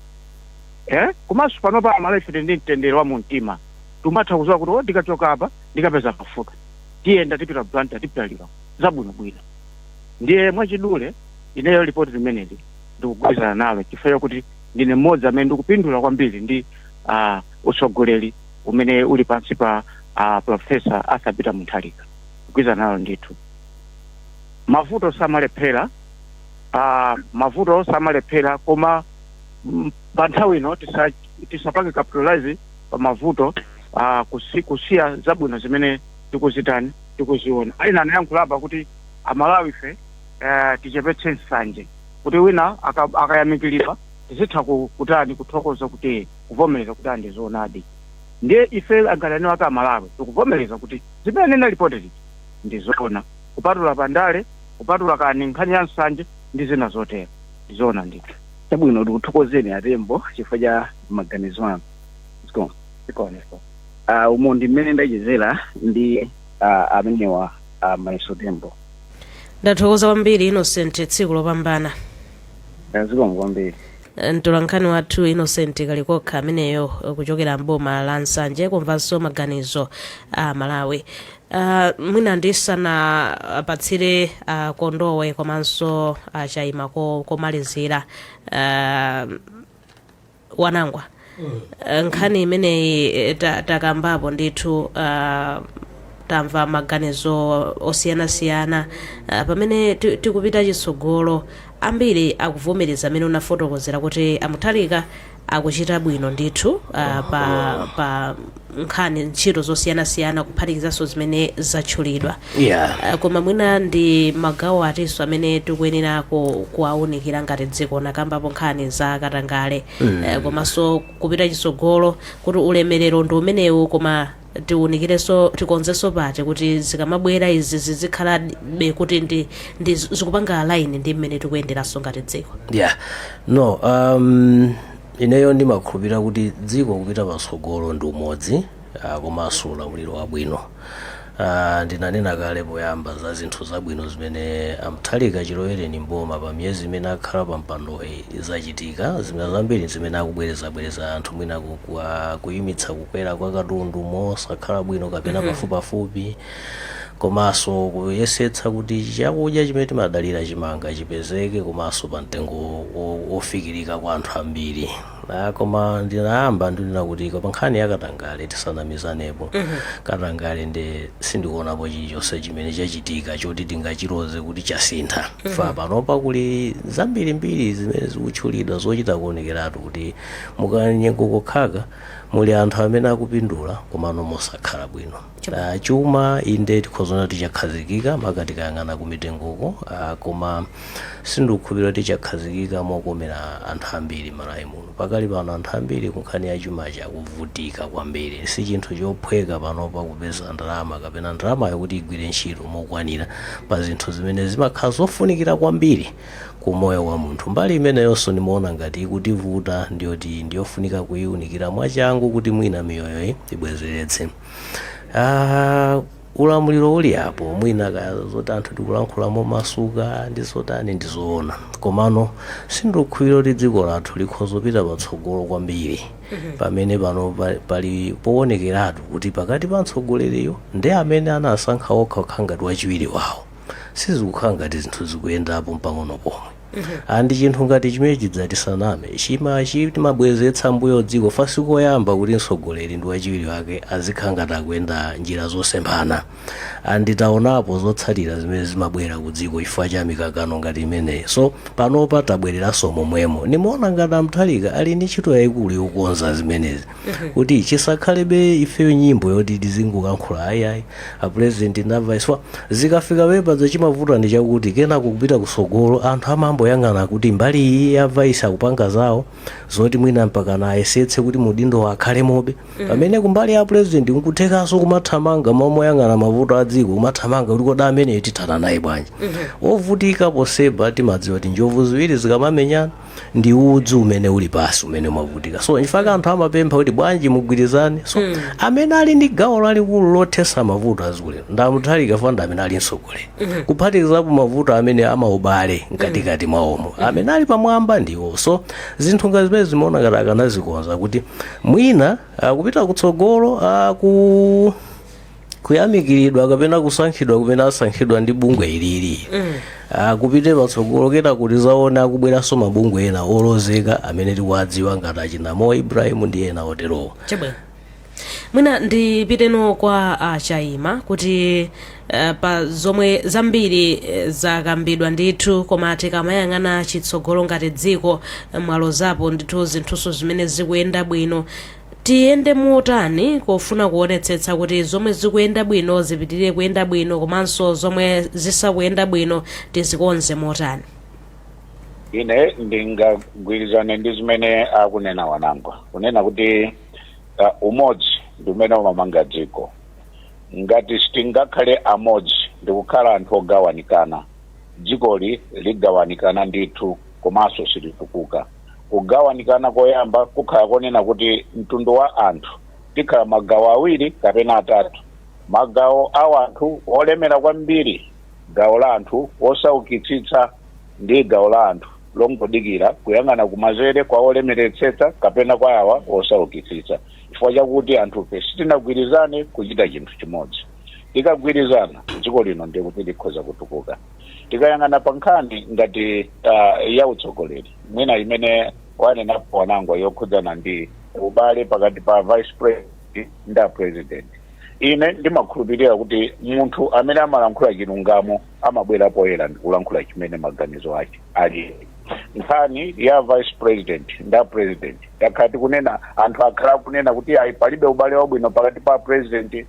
eh? Komanso panopa Amalawi ife ndi mtendere wa mumtima, tumatha kuziwa kuti o ndikachoka apa ndikapeza mafuta, tiyenda tipita Blantyre, tipita Lilongwe, zabwinobwino. Ndiye mwachidule ineyo ripoti limeneli ndikugwirizana nalo, chifukwa chakuti ndine mmodzi amene ndikupindula kwambiri ndi utsogoleri umene uli pansi pa Professor Arthur Peter Mutharika. Kugwirizana nalo ndithu. Mavuto samalephera, mavuto samalephera, koma pa nthawi ino tisapange capitalize pa mavuto, kusiya zabwino zimene tikuzitani, tikuziona. Aina anayankhula apa kuti Amalawi ife tichepetse nsanje, kuti wina akayamikiridwa tizitha kutani, kuthokoza, kuti kuvomereza kuti andizoonadi. Ndiye ife angalani wake Amalawi tikuvomereza kuti zimene nena ripoti liji ndizoona, kupatula pandale, kupatula kani nkhani ya nsanje ndi zina zotero, ndizoona ndithu. Chabwino, tikuthokozeni Atembo chifukwa cha maganizo anu. Zikomo. Zikomo. Umo ndi mmene ndachezera ndi amenewa Maiso Tembo. Ndathokoza kwambiri Innocent, tsiku lopambana. Zikomo kwambiri. Mtolankhani wathu Innocent Kalikokha ameneyo kuchokera mboma la Nsanje, kumvanso maganizo a Malawi. Mwina ndisanapatsire Kondowe komanso Chaima komalizira, Wanangwa, nkhani imeneyi takambapo ndithu, tamva maganizo osiyanasiyana. Pamene tikupita chitsogolo, ambiri akuvomereza amene unafotokozera kuti aMutharika akuchita bwino ndithu pa nkhani ntchito zosiyanasiyana, kuphatikizanso zimene zatchulidwa. Koma mwina ndi magawo atinso amene tikuyenera kuwaunikira ngati dziko? Nakambapo nkhani za katangale, komanso kupita chitsogolo kuti ulemerero ndi umenewu, koma tiwunikirenso, tikonzenso pati kuti zikamabwera izi zizikhalabe kuti ndi zikupanga align ndi mmene tikuyenderanso ngati dziko? Yeah, no, ineyo ndimakhulupirira kuti dziko kupita patsogolo ndi umodzi. komanso ulamuliro wabwino. Ndinanena kale poyamba za zinthu zabwino zimene a Mutharika chilowereni mboma pa miyezi imene akhala pa mpandoyi zachitika, zimene zambiri zimene akubwerezabwereza anthu, mwina kuyimitsa kukwera kwa katundu mosakhala bwino kapena pafupipafupi, komanso kuyesetsa kuti chakudya chimene timadalira, chimanga, chipezeke komanso pa mtengo wofikirika kwa anthu ambiri. Koma ndinayamba ndinena kuti pa nkhani ya katangale, tisanamizanepo, katangale ndi sindikuonapo chilichonse chimene chachitika choti tingachiloze kuti chasintha. Fa panopa kuli zambirimbiri zimene zikutchulidwa zochita kuonekeratu kuti mukanyengo kokhaka muli anthu amene akupindula komano mosakhala bwino. Chuma inde tikhoza kuti chakhazikika maka tikayang'ana ku mitengoko, koma sindikukhulupirira kuti chakhazikika mokomera anthu ambiri Malawi muno. Pakali pano anthu ambiri ku nkhani ya chumachi akuvutika kwambiri. Si chinthu chophweka panopa kupeza ndalama kapena ndalamayo kuti igwire ntchito mokwanira pa zinthu zimene zimakhala zofunikira kwambiri ku moyo wa munthu. Mbali imeneyonso ndimaona ngati ikutivuta, ndiyoti ndiyofunika kuyiwunikira mwachangu kuti mwina miyoyo ibwezeretse. Ulamuliro uli apo, mwina kaya zoti anthu tikulankhula momasuka ndi zotani, ndizoona, komano sindikukhulupirira kuti dziko lathu likhoza kupita patsogolo kwambiri pamene pano pali poonekeratu kuti pakati pa mtsogoleriyo ndi amene anasankha okha kukhala ngati wachiwiri wawo sizikukhala ngati zinthu zikuyendapo mpang'ono pomwe. Andi chinthu ngati chimene chidzatisaname chima chimabwezetsa mbuyo dziko. Fasi koyamba kuti mtsogoleri ndi wachiwiri wake azikhala ngati akuyenda njira zosemphana, anditaonapo zotsatira zimene zimabwera ku dziko chifukwa cha mikangano ngati imeneyi. So panopa tabwereranso momwemo. Nimaona ngati a Mutharika ali ndi ntchito yayikulu yokonza zimenezi kuti chisakhalebe ifeyo nyimbo yoti tizingokankhula, ayiayi, a president ndi a vice. Zikafika pepadzo chimavuta ndi chakuti kenako kupita kusogolo anthu amamboyang'ana kuti mbali iyi ya vice akupanga zawo zoti mwina mpakana ayesetse kuti mudindo akhale mobe, pamene kumbali ya president nkuthekanso kumathamanga momoyang'ana mavuto a dziko, kumathamanga kuti kodi ameneyo tithana naye bwanji? Ovutika poseba timadziwa kuti njovu ziwiri zikamamenyana ndi udzu umene uli pasi umene umavutika. So nchifukwa anthu amapempha kuti bwanji mugwirizane. So amene ali ndi gawo lalikulu lothesa mavuto aziko lino ndi a Mutharika, fanda amene ali mtsogoleri, kuphatikizapo mavuto amene amaubale mkatikati mwawomo, amene ali pamwamba ndiwo. So zinthu ngati zimene zimaona ngati akanazikonza kuti mwina kupita kutsogolo, ku kuyamikiridwa kapena kusankhidwa kumene asankhidwa ndi bungwe ilili kupite patsogolo, kena kuti zaone akubweranso mabungwe ena olozeka amene tikuwadziwa ngati achina Mo Ibrahim ndi ena oterowo. Chabwino, mwina ndipiteno kwa Chaima kuti pa zomwe zambiri zakambidwa ndithu, koma tikamayang'ana chitsogolo ngati dziko, mwalozapo ndithu zinthuso zimene zikuyenda bwino, tiyende motani kofuna kuonetsetsa kuti zomwe zikuyenda bwino zipitirire kuyenda bwino, komanso zomwe zisakuyenda bwino tizikonze motani? Ine ndingagwirizane ndi zimene akunena Wanangwa, kunena kuti umodzi ndi umene umamanga dziko. Ngati sitingakhale amodzi ndikukhala anthu ogawanikana, dzikoli ligawanikana ndithu komanso silitukuka. Kugawanikana koyamba kukhala konena kuti mtundu wa anthu tikhala magawo awiri kapena atatu: magawo a anthu olemera kwambiri, gawo la anthu osaukitsitsa, ndi gawo la anthu longodikira kuyang'ana kumanzere kwa olemeretsetsa kapena kwa awa osaukitsitsa, chifukwa chakuti anthufe sitinagwirizane kuchita chinthu chimodzi. Tikagwirizana, dziko lino ndiye kuti likhoza kutukuka. Tikayang'ana pa nkhani ngati ya utsogoleri, mwina imene wanenapo Wanangwa yokhudzana ndi ubale pakati pa vice president ndi a president, ine ndimakhulupirira kuti munthu amene amalankhula chilungamo amabwera poyera ndikulankhula chimene maganizo ake ali. Nkhani ya vice president ndi a president, takhala tikunena, anthu akhala akunena kuti ayi, palibe ubale wabwino pakati pa president.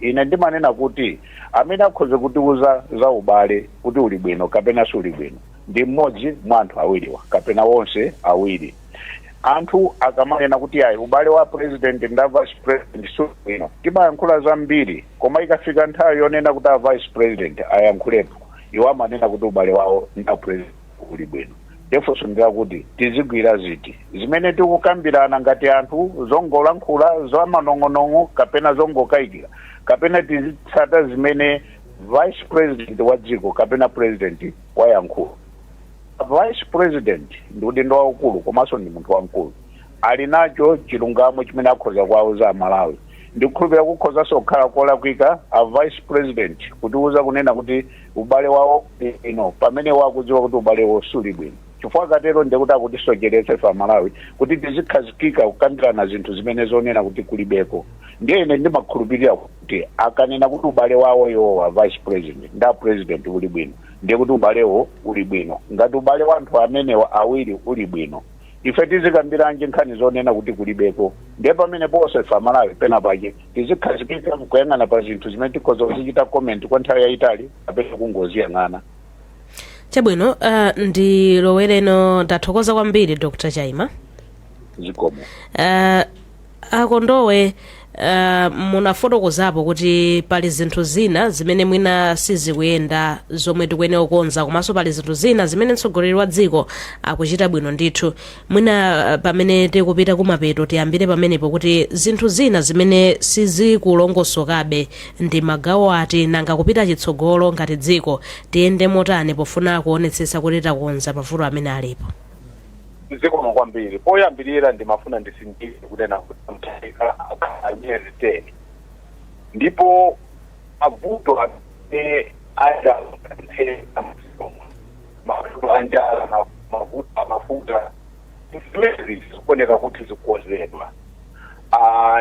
Ine ndimanena kuti amene akhoza kutiuza za ubale kuti uli bwino kapena suli bwino ndi mmodzi mwa anthu awiriwa kapena wonse awiri. Anthu akamanena kuti ayi, ubale wa president ndi a vice president suli bwino, timayankhula zambiri, koma ikafika nthawi yonena kuti a vice president ayankhulepo, iwo amanena kuti ubale wawo ndi a president uli bwino. Ndifunso ndilakuti tizigwira ziti zimene tikukambirana ngati anthu, zongolankhula zamanong'onong'o kapena zongokayikira, kapena tizitsata zimene vice president wa dziko kapena president wayankhula? Vice president ndi udindo waukulu komanso ndi munthu wamkulu, ali nacho chilungamo chimene akhoza kuwauza Amalawi. Ndikukhulupirira kukhozanso kukhala kolakwika a vice president kutiuza kunena kuti ubale wawo ino pamene wakudziwa kuti ubalewo suli bwino, chifukwa katero ndikuti akutisocheretsa ife Amalawi kuti tizikhazikika kukambirana zinthu zimene zonena kuti kulibeko. Ndiye ine ndimakhulupirira kuti akanena kuti ubale wawo iwowa, vice president nda president, uli bwino, ndiye kuti ubalewo uli bwino. Ngati ubale wa anthu amenewa awiri uli bwino, ife tizikambiranji nkhani zonena kuti kulibeko? Ndiye pamene ponse ife Amalawi pena pake tizikhazikika kuyang'ana pa zinthu zimene tikhoza kuzichita comment kwa nthawi yayitali kapena kungoziyang'ana. Chabwino, ndilowereno. Ndathokoza kwambiri, Dr Chaima. Zikomo. Akondowe, munafotokozapo kuti pali zinthu zina zimene mwina sizikuyenda zomwe tikuyenera kukonza, komanso pali zinthu zina zimene mtsogoleri wa dziko akuchita bwino ndithu. Mwina pamene tikupita kumapeto, tiyambire pamenepo kuti zinthu zina zimene sizikulongosokabe ndi magawo ati? Nanga kupita chitsogolo ngati dziko tiyende motani pofuna kuonetsetsa kuti takonza mavuto amene alipo? Zikomo kwambiri. Poyambirira ndimafuna ndisindike kunena kuti Mutharika akhala miyezi 10 ndipo mavuto amene adatheka, mavuto anjala, mavuto amafuta, zimenezi zikuoneka kuti zikukonzedwa.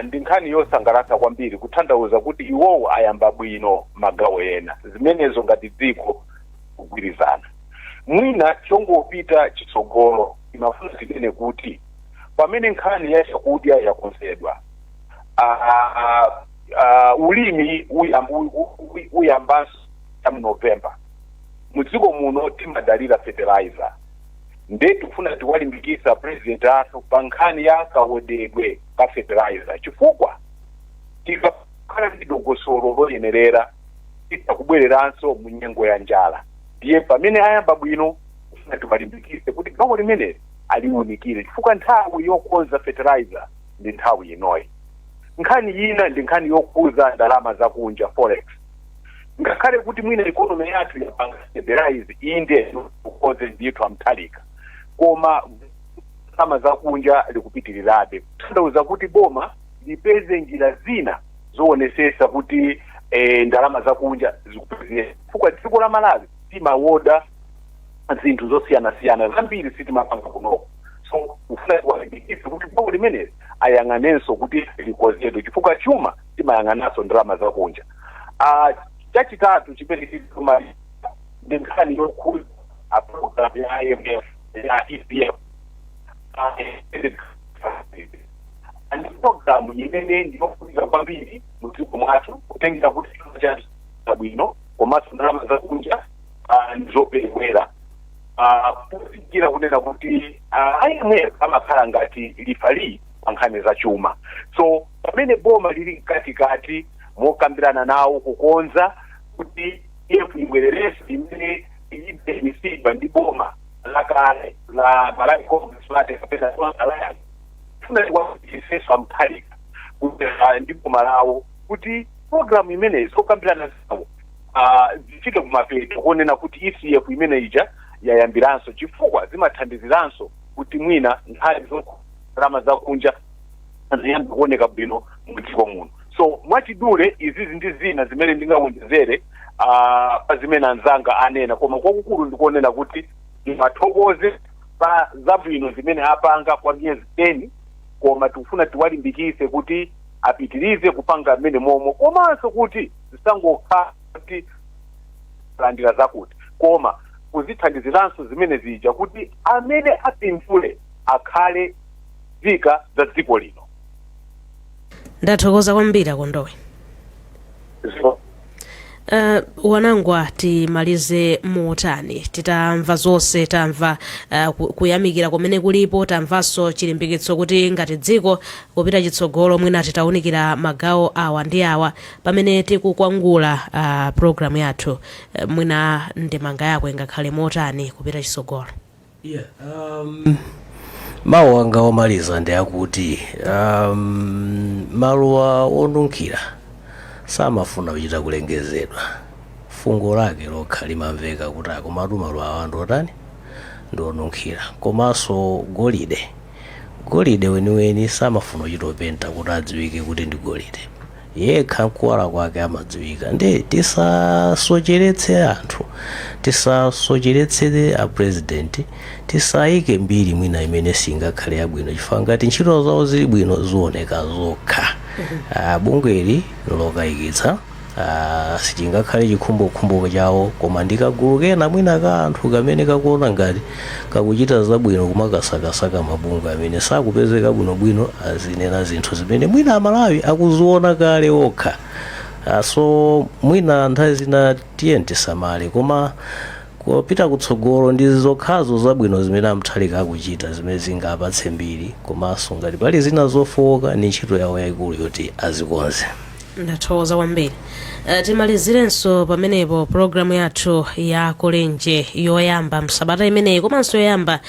Ndi nkhani yosangalatsa kwambiri, kutanthauza kuti iwowo ayamba bwino magawo ena. Zimenezo ngati dziko kugwirizana, mwina chongopita chitsogolo, imafuna tinene kuti pamene nkhani ya chakudya yakonzedwa, ulimi uyambanso mu November. Mudziko muno timadalira fertilizer, nde tikufuna tiwalimbikitsa president athu pa nkhani ya kaodedwe ka fertilizer, chifukwa tikakhala ndi dongosolo loyenerera titakubwereranso mu nyengo ya njala. Ndiye pamene ayamba bwino, kufuna tiwalimbikitse kuti gawo limeneli aliwunikire, chifukwa nthawi yokonza fertilizer ndi nthawi inoyi. Nkhani ina ndi nkhani yokhuza ndalama zakunja, forex. Ngakhale kuti mwina economy yathu yapanga stabilize, inde, kukonze ndithu amthalika, koma ndalama zakunja likupitirirabe, kutanthauza kuti boma lipeze njira zina zoonesesa kuti ndalama zakunja zikupezeka, chifukwa dziko la Malawi timawoda zinthu zosiyanasiyana zambiri, sitimapanga kunoko. So kufuna tiwalimbikitse kuti gawo limeneli ayang'anenso kuti likonzedwe, chifukwa chuma timayang'ananso ndalama zakunja. Chachitatu chimene chituma ndi nkhani yokhuza a program ya IMF ya ECF. Ndi program imene ndiyofunika kwambiri mu dziko mwathu, kutengera kuti chuma chathu bwino komanso ndalama zakunja ndizoperewera. Pofikira kunena kuti IMF amakhala ngati referee pa nkhani za chuma, so pamene boma lili mkatikati mokambirana nawo kukonza kuti EF ibwererenso imene idayimisidwa ndi boma lakale la Malawi Congress Party kapena Tonse Alliance, funa tiwalimbikitsenso amthalika kuti ndi boma lawo kuti program imeneyi zokambirana zawo zifike kumapeto kuonena kuti ECF imene ija yayambiranso, chifukwa zimathandiziranso kuti mwina nkhani ndalama zakunja ziyambe kuoneka bwino mu dziko muno. So mwachidule, izizi ndi zina zimene ndingawonjezere pa zimene anzanga anena, koma kwakukulu ndikuonena kuti ndimathokoze pa zabwino zimene apanga kwa miyezi 10, koma tikufuna tiwalimbikise kuti apitirize kupanga mmene momwe, komanso kuti zisangokhala kuti landira zakuti, koma kuzithandiziranso zimene zija kuti amene apindule akhale nzika za dziko lino. Ndathokoza kwambiri, Akondowe. Wanangwa, timalize motani titamva zonse? Tamva kuyamikira kumene kulipo, tamvanso chilimbikitso kuti ngati dziko kupita chitsogolo mwina titawunikira magawo awa ndi awa. Pamene tikukwangula programu yathu, mwina ndemanga yako ingakhale motani kupita chitsogolo? Yeah, mawu anga omaliza ndi akuti maluwa onunkhira samafuna kuchita kulengezedwa, fungo lake lokha limamveka kuti akomatu maluwa awa ndi otani, ndi onunkhira. Komanso golide, golide weniweni samafuna kuchita kupenta kuti adziwike kuti ndi golide, yekha nkuwala kwake amadziwika. Ndi tisasocheretse anthu, tisasocheretse a president, tisayike mbiri mwina imene singakhale yabwino, chifukwa ngati ntchito zawo zili bwino zioneka zokha. Bungweli lokayikitsa, sichingakhale chikhumbokhumbo chawo, koma ndikagulu kena mwina ka anthu kamene kakuona ngati kakuchita zabwino kumakasakasaka mabungwe amene sakupezeka bwinobwino, azinena zinthu zimene mwina Amalawi akuziona kale okha. So mwina nthawi zina tiye tisamale, koma kupita kutsogolo ndi zokhazo zabwino zimene aMutharika akuchita zimene zingapatse mbiri, komanso ngati pali zina zofowoka ni ntchito yawo yayikulu yoti azikonze. Ndathokoza kwambiri. Timalizirenso pamenepo programu yathu ya Kulinji yoyamba msabata imeneyi komanso yoyamba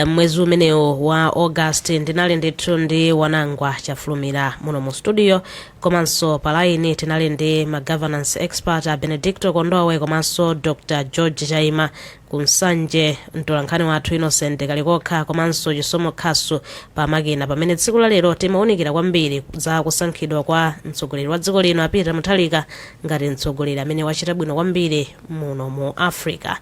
mwezi umenewu wa August. Ndinali ndithu ndi Wanangwa Chafulumira muno mu studio, komanso pa line tinali ndi ma governance expert a Benedicto Kondowe komanso Dr George Chaima, kuMsanje mtolankhani wathu Innocent Kalikokha komanso Chisomo Khasu pamakina, pamene tsiku la lero timawunikira kwambiri za kusankhidwa kwa mtsogoleri wa dziko lino a Peter Mutharika ngati mtsogoleri amene wachita bwino kwambiri muno mu Africa.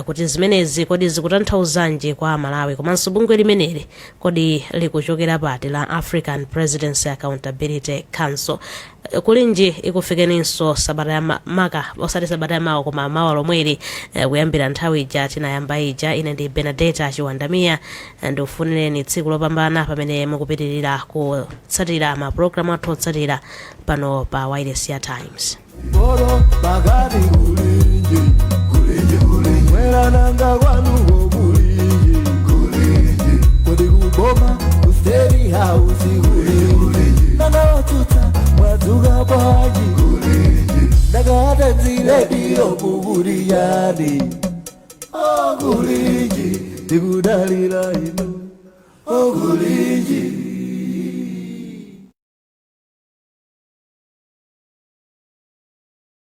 Kuti zimenezi kodi zikutanthauzanji kwa Malawi, komanso bungwe limeneli kodi likuchokera pati, la African Presidency Accountability Council? Kulinji ikufikeninso sabata ya maka, osati sabata ya mawa koma mawa lomweli, kuyambira nthawi ija tinayamba ija. Ine ndi Benadeta Chiwandamiya. Ndikufunireni tsiku lopambana pamene mukupitirira kutsatira mapulogalamu athu otsatira pano pa wireless ya Times. Oro pakati kulinji, kulinji, kulinji, mwerananga kwanuko kulinji, kulinji, kodi kuboma ku State House kulinji, kulinji, nanga watsutsa mwadzuka bwanji, kulinji, ndakata radio kukuliyani, oh kulinji, tikudalira inu, oh kulinji.